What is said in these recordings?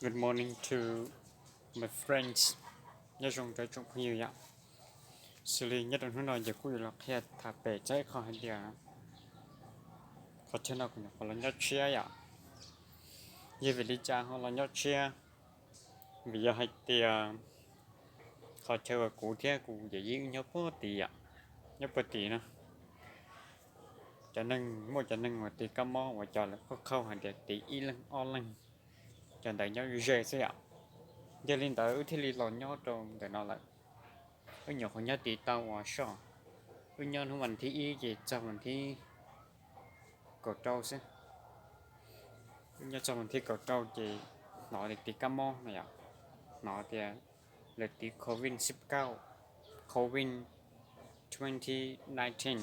Good morning to my friends. Nyob zoo rau tsoom phooj ywg yom. Xws li nyob rau hnub no ces kuj yuav los qhia tham pem txog ib qho hais tias qhov chaw no kuv nyuam qhuav los nyob tshiab yom. Yog vim li cas ho los nyob tshiab? Vim yog hais tias qhov chaw uas kuv thiab kuv yawm yij wb nyob puag tid yom, nyob puag tid no, cov neeg, muaj cov neeg uas tiv kab mob uas cov lawv qhauj qhauj hais tias tiv ib leeg ob leeg, cov ntawd nyob ze xwb yom. Yog li ntawd wb thiaj li los nyob rau ntawm no lawm. Wb nyuam qhuav nyob tid tau ua soj, wb nyob hnub vas thib ib ces txog vas thib kaum rau xwb. Wb nyob txog vas thib kaum rau ces hnov tias tiv kab mob no yom, hnov tias lawv tiv covid xib kauj, covid twenty nineteen,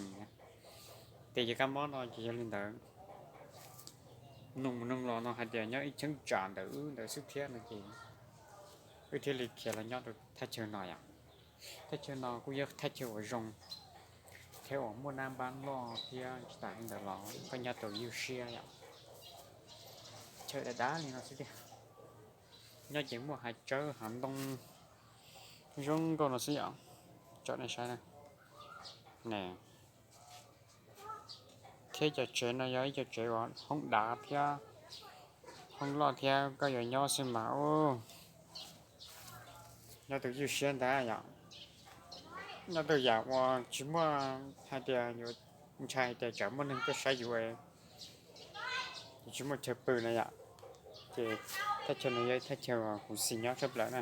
tiv cov kab mob no ces yog li ntawd, mloog mus mloog los no hais tias nyob ib cheeb tsam ntawm wb ntawd xwb thiab no ces wb thiaj li khiav los nyob rau thaj chaw no yom. Thaj chaw no kuj yog thaj chaw uas zoo thiab uas muaj nab npab loj thiab tsis tas li ntawd los koj nyob tau ywj siab yom. Chaw dav dav li no xwb tiag. Nyob ces muaj hav tsawb hav ntoo zoo nkauj no xwb yom. Tsom nej saib na. Thiab cov tsev no yog ib co tsev uas hoob dav thiab hoob loj thiab koj yuav nyob xwb mas ub, nyob tau ywj siab ntag yom. Nyob tau yam uas tsis muaj hais tias yuav ntshai hais tias tsam muaj neeg tuaj saib yus, tsis muaj chaw pw na yom. Ces thaj chaw no yog ib thaj chaw uas kuv xis nyob tshaj plaws na,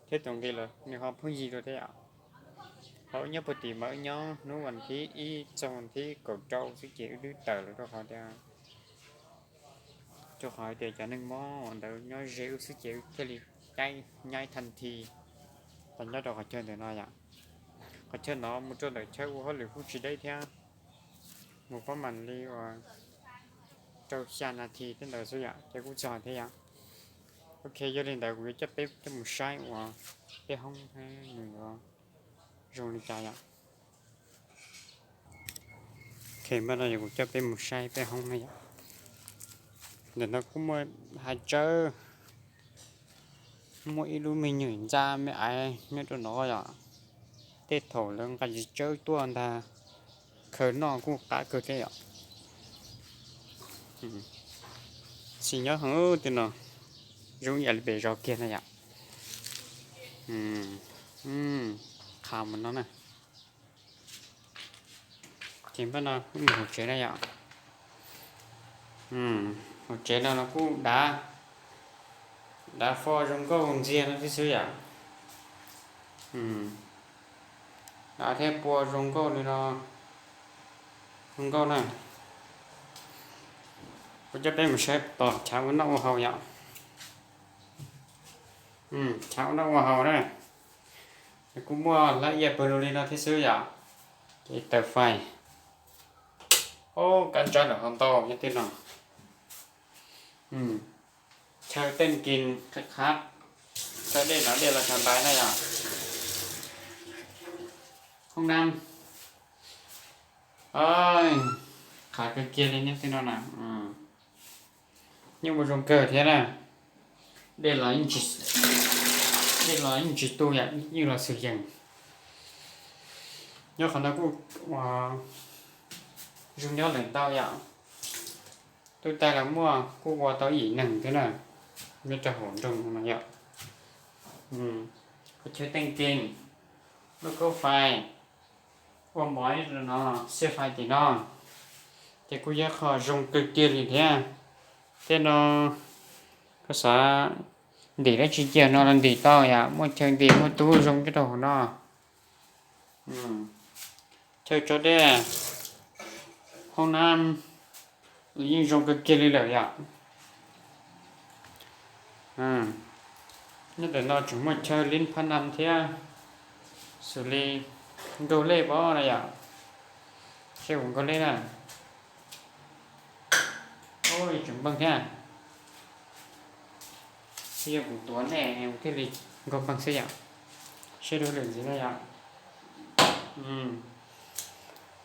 thiab tus nqi los nws ho phooj ywg dua thiab yom. Ho wb nyob puag tim mas wb nyob hnub vas thib ib txog vas thib kaum rau xwb ces wb twb tawm lawm rau qhov tias, rau qhov tias cov neeg mob uas ntawd nyob ze wb xwb ces wb thiaj li nyaib thaj thi los nyob rau qhov chaw ntawm no yom. Qhov chaw no mus rau ntawm chaw ua hauj lwm kuj tsis deb thiab, mus pab mam li uas rau xya nas this tej ntawd xwb yom ces kuj txog thiab yom. Ok, yog li ntawd kuv yuav coj peb coj mus saib uas peb hoob nws yuav zoo li cas yom. Ok, npaj no yog kuv coj peb mus saib peb hoob na yom. Ntawm no kuj muaj hav tsawb, muaj ib lub me nyuam ntxa me aiv nyob rau no yom. Tej thaum lawv nqa ntsis tsawb tuaj ntag, khaws noj kuj qab kawg thiab yom. Xis nyob heev tej no, zoo yam li pem zos kiag na yom. Qha mus no na. Ces npaj no kuj mus hauv tsev na yom. Hauv tsev no los kuj dav, dav fo zoo nkauj ntxiag no thiab xwb yom. Dav thiab pua zoo nkauj li no, zoo nkauj na. Kuv coj peb mus saib tom chav ua noj ua haus yom. Chav ua noj ua haus na, kuj muaj lab iab pawg lug li no thiab xwb yom. Ces taws fais, ob kab ntsab ntawm ho ntau nyob tej no. Chaw teej kis qab, chaw dej no dej los chaw ntais na yom. Hoob nab, qab kawg kiag li nyob tej no na. Yeej ua zoo kawg thiab na. Dej los, dej los yeej tsis tu yom, yeej los xwm yees. Nyob qhov no kuj ua zoo nyob lawm ntau yom. Twb tag los muaj kuj ua tau ib yim neeg thiab na, nyob rau hauv nroog no yom. Kuj chaw teej kis, lub kaub fais, ua mov no, xij fais tim no, ces kuj yog qhov zoo kawg kiag li thiab. Tej no koj xav ntim dab tsi cia no los ntim tau yom, muaj chaw ntim muaj tub zoo nyob rau hauv no. Chaw tso dej, hoob nab, yeej zoo kawg kiag li lawm yom. Nyob ntawm no tseem muaj chaw lib phab nam thiab, xws li nkaug lej pab na yom. Seb puas nkaug lej na. Tseem npeeg thiab. Yog kuv tuav nej thiaj li nkaug npeeg xwb yom. Seb dua lwm ntxiv na yom.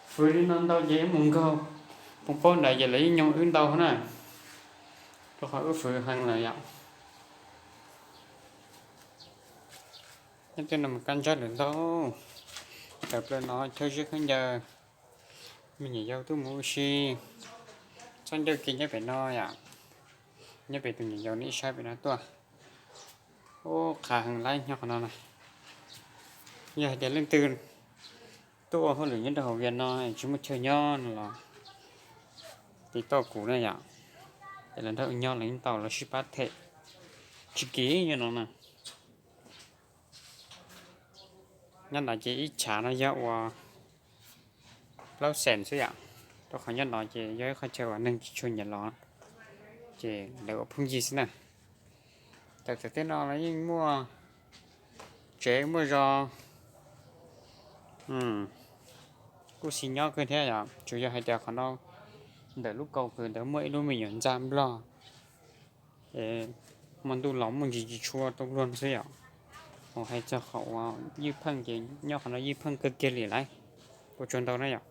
Fwv li no ntau ces wb mus nkaug poob pob nrad ces lawv yeej nyoo wb ntau na, rau qhov wb fwv heev lawm yom. Nyob tej no mas kab ntsab lawm ntau. Tawm plaws no chaw zeb khaub ncaws, me nyuam yaus tuaj mus ua si, txhob ncauj kev nyob pem no yom. Nyob pem tus nyuam yaus nej saib pem no tuaj. Ub, qhav heev lawm nyob qhov no na. Yog hais tias leej twg tuaj ua hauj lwm nyob rau hauv Vias no tsis muaj chaw nyob no los tiv tauj kuv na yom. Ces lawv nrog wb nyob los yeej tau, los sib pab them tsis kim nyob no na. Nyob no ces ib chav no yog ua plaub xees xwb yom. Rau qhov nyob no ces yog ib qhov chaw uas neeg tsis tshua nyiam los, ces lawv ua phooj ywg xwb na. Tawm txawm tej no los yeej muaj tsev muaj zos, kuj xis nyob kawg thiab yom. Tsuas yog hais tias qhov no ntawm lub kaum kws ntawd muaj ib lub me nyuam ntxa nplog, es hmo ntuj los muaj ntsis tsis tshua tau luag xwb yom. Ua hais txog qhov uas ywj pheej ces nyob qhov no ywj pheej kawg kiag li lawm, ua tsaug ntau na yom.